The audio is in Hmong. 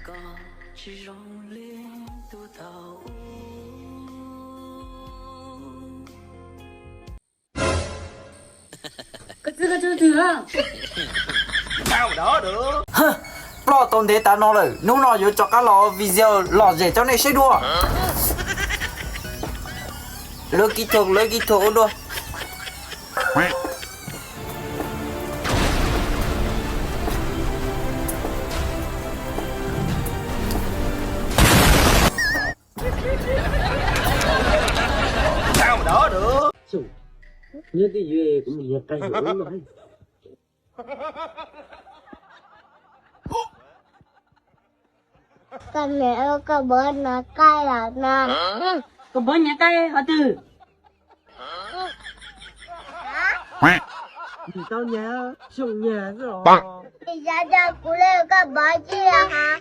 Ploj tau ntev tas no lawm, hnub no yuav rov qab los video lom zem rau nej saib dua. Lawv kỹ thuật, lawv kỹ thuật ua dua. Koj niam, koj npawg nyiav qaij los no. Koj npawg nyiav qaij qhov twg? Tsis tau nyiav, xyoo nyiav xwb os. Tsis xav coj kuv li, koj npawg tsis yog hos.